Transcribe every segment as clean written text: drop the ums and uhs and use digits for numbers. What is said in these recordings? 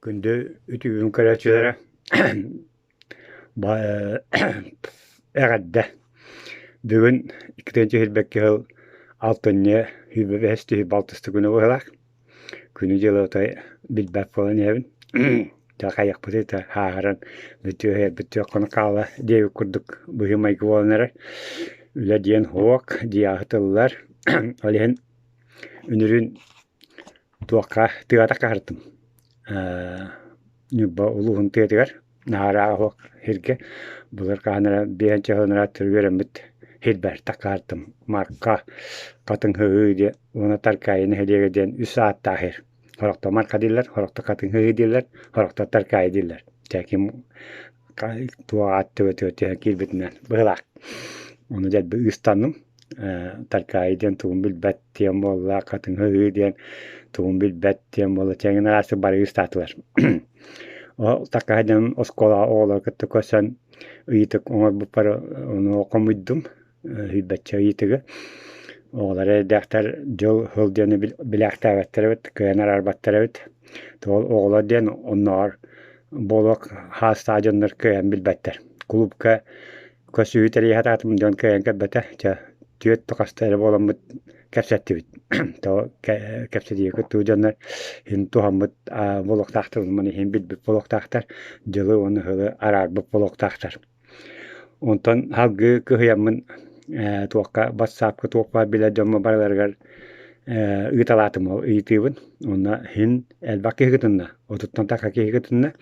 Күндү үтүгүн көрөөччүлэрэ эҕэрдэ! Бүгүн иккитинчи сүүрбэкки сыл алтынньы сүүрбэ бэһис түһү балтыста күнэ быһыылаах. Күнү-дьылы отой билбэт буолан иһэбин. Дьэ хайыахпытый да ааһаран бүтүө бүтүөх хаала диэбит курдук быһыы-майгы буолан эрэр. Үлэ диэн уһуок, дьиэҕэ тыллар. Ол иһин үнүрүүн Туохха тыата хаһыртым Ньурба улууһун тыатыгар наһаа оһох сиргэ былыр хаһан эрэ биэһэн чаһын ырааттар үөрэммит сирбэр такаартым Марка Хатыҥ Һыһыы диэн уонна Таркаайы нэһилиэгэ диэн үс ааттаах сир. Сорохтор Марка дииллэр, сорохтор Хатыҥ Һыһыы дииллэр, сорохтор Таркаайы дииллэр. Дьэ ким туох аат төбөтүгэр түһэн киирбитинэн быһыылаах. Ону дэлби ыыстанным Таркаайы диэн тугун билбэт диэн буолла, Хатыҥ-Һыһыы диэн тугун билбэт диэн буолла. Чэҥин араастык бары ыыстаатылар. Ол такаһа диэн оскуолаҕа оҕолору кытта көрсөн ыйытык оҥорбуппар ону хомуйдум, сүүрбэччэ ыйытыгы. Оҕолор эрдээхтэр дьыл сыл диэни билээхтээбэттэр эбит, кыайан араарбаттар эбит. Ол оҕолор диэн оннооҕор буолуох хаастаах дьоннор кыайан билбэттэр. Кулуупка Көссүүһү тэрийэ сатаатым, дьон кыайан көрбөтө. Чэ, түөрт да хаста эрэ буоламмыт кэпсэттибит. Тоҕо кэпсэтиигэ кыттыбыт дьоннор иһин туһаммыт буолуохтаахтар, уонна иһин билбит буолуохтаахтар, дьылы уонна сылы араарбыт буолуохтаахтар. Онтон салгыы кыһыйаммын туохха бассаапка туох баар билэр дьоммор барыларыгар ыыталаатым ол ыйытыыбын. Уонна иһин элбэх киһи кытынна, отуттан тахса киһи кытынна.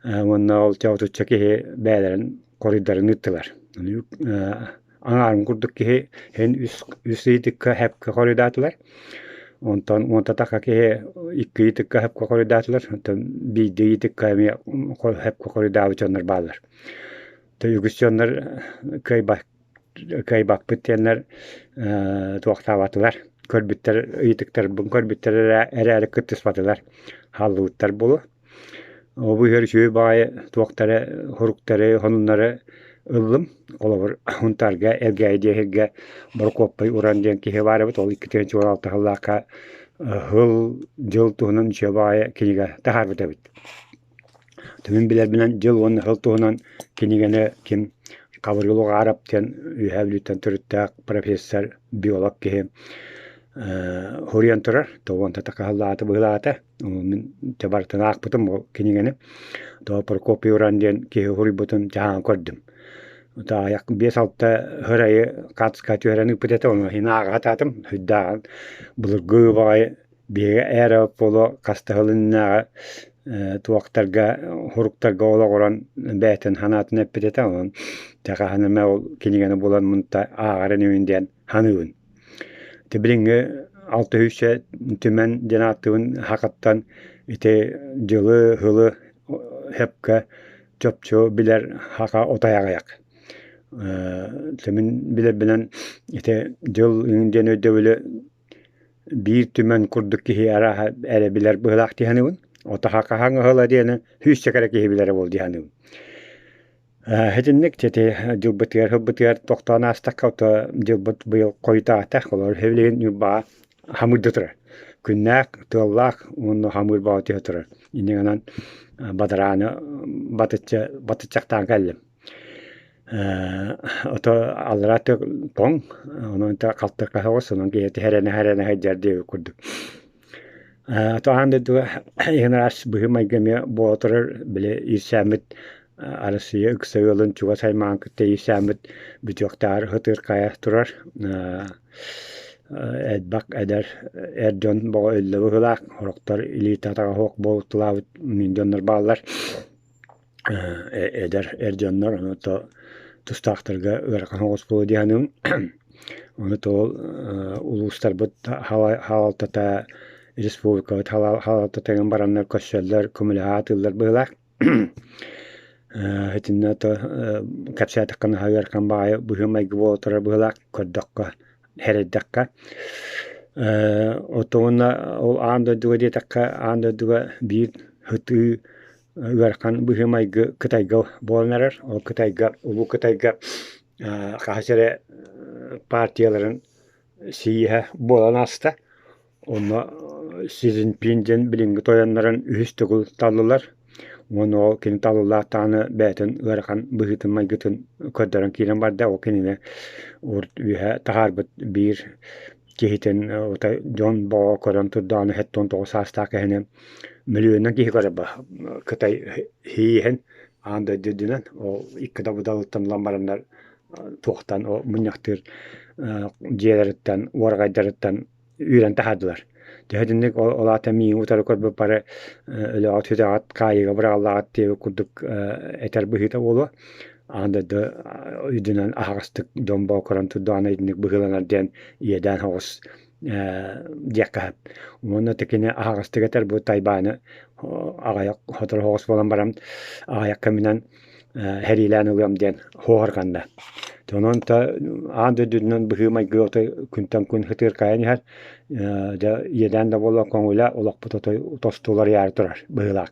Уонна ол отучча киһи бэйэлэрин хоруйдарын ыыттылар. Аҥаарын курдук киһи эн үс ыйытыкка хэпкэ хоруйдаатылар. Онтон уонта таха киһи икки ыйытыкка хэпкэ хоруйдаатылар. Онтон биирдэ ыйытыкка эмиэ хэпкэ хоруйдаабыт дьоннор бааллар. То үгүс дьоннор кыайбаппыт диэннэр туохтаабатылар. Көрбүттэр ыйытыктарбын көрбүттэр эрээри кыттыспатылар. Хааллыбыттар буолуо. Ол быыһыгар үчүгэй баҕайы туохтары, суруктары, сонуннары ыллым. Холобур, Сунтаарга Элгээйи диэн сиргэ Борокуоппай Уран диэн киһи баар эбит. Ол 2016 сыллаахха сыл, дьыл туһунан үчүгэй баҕайы кинигэ таһаарбыт эбит. Мин билэрбинэн дьыл уонна сыл туһунан кинигэни ким Хабыргыл Уҕаарап диэн Үөһээ Бүлүүттэн төрүттээх профессор, биолог киһи суруйан турар. Тоҕуонта такаһаллаата быһыылаата. Мин дьэ барытын аахпытым ол кинигэни. То Прокопий Уран диэн киһи суруйбутун дьаһаан көрдүм. Таайах биэс-алта һырайы хаартыска түһэрэн ыыппыт этэ, ону иһин ааҕа сатаатым. Сүрдээҕин былыргы баҕайы биһиги эра буолуо хаста сыл иннинээҕи туохтарга, суруктарга олоҕуран бэйэтин санаатын эппит этэ. Онон дьэ хаһан эмэ ол кинигэни булан мунта ааҕар инибин диэн саныыбын. Ити билиҥҥи алта сүүсчэ түмэн диэн ааттыыбын сахаттан ити дьылы, сылы сөпкө чопчу билэр саха отой аҕыйах. Мин билэрбинэн ити дьыл диэн өйдөбүлү биир түмэн курдук киһи арааһа эрэ билэр быһыылаах дии саныыбын. Ото хаһан ыһыла диэни сүүсчэкэ эрэ киһи билэрэ буолуо дии саныыбын. Итинник ити дьылбытыгар сылбытыгар тохтоон аастахха ото дьылбыт быйыл хойутаата, холобур билигин Ньурбаҕа хамыырда турар. Күннээх, тыаллаах уонна хамыыр бөҕө түһэ турар. Инньэ гынан бадарааны батычча батыччахтаан кэллим. Ото аллараа тоҥ, онон халтарха соҕус, онон киһи түһэрэнэ-түһэрэнэ сылдьар диэбит курдук. Аан дойдуга иһин араас быһыы-майгы эмиэ буола турар, били иирсээммит Арассыыйа ыкса ыалын чугас аймаҕын кытта иирсээммит бүтүөхтээҕэр ытырхайа турар. Элбэх эдэр эр дьон бөҕө өллө быһыылаах, сорохтор илиитэ-атаҕа суох буолуталаабыт дьоннор бааллар. Эдэр эр дьоннор ону то тустаахтарга ыарахан соҕус буолуо дии саныыбын. Ону то ол улуустарбыт хаалалтата республикабыт хаалалтатыгар бараннар көрсөллөр, көмөлөһө сатыыллар быһыылаах. Итиннэ то кэпсээтэххэ наһаа ыарахан баҕайы быһыы-майгы буола турар быһыылаах көрдөххө, сэрэйдэххэ. Оттон уонна ол аан дойдуга диэтэххэ, аан дойдуга биир сытыы ыарахан быһыы-майгы Кытайга буолан эрэр. Ол Кытайга, Улуу Кытайга хаһыс эрэ партияларын сийиһэ буолан ааста. Онно Си Цзиньпин диэн билиҥҥи тойоннорун үһүс төгүл таллылар. Уонна ол кини талыллаах даҕаны бэйэтин ыарахан быһыытын-майгытын көрдөрөн киирэн барда. Ол кинини урут үөһэ таһаарбыт биир киһитин дьон бөҕө көрөн турдаҕына 79 саастаах киһини мөлүйүөнүнэн киһи көрөр Кытай иһин аан дойду үрдүнэн ол икки дабыдалыттан ылан бараннар туохтан мунньахтыыр дьиэлэриттэн уораҕайдарыттан үүрэн таһаардылар. Төһө итинник ол аата миигин утары көрбүт бары өлөҕүт сүтэҕит хаайыыга быраҕыллаҕыт диэбит курдук этэр быһыыта буолуо. Аан дойду үрдүнэн аһаҕастык дьон боокорон турдаҕына итинник быһыыланар диэн иэдээн соҕус диэххэ сөп. Уонна кини аһаҕастык этэр бу Тайбааны аҕыйах сотору соҕус буолан баран аҕыйах кэминэн сэриилээн ылыам диэн суоһурҕанна. Онон аан дойдутунан быһыы-майгы отой күнтэн күн сытыырхайан иһэр. Дьэ иэдээн да буоллар көҥүлэ олохпут отой тосту уларыйаары турар быһыылаах.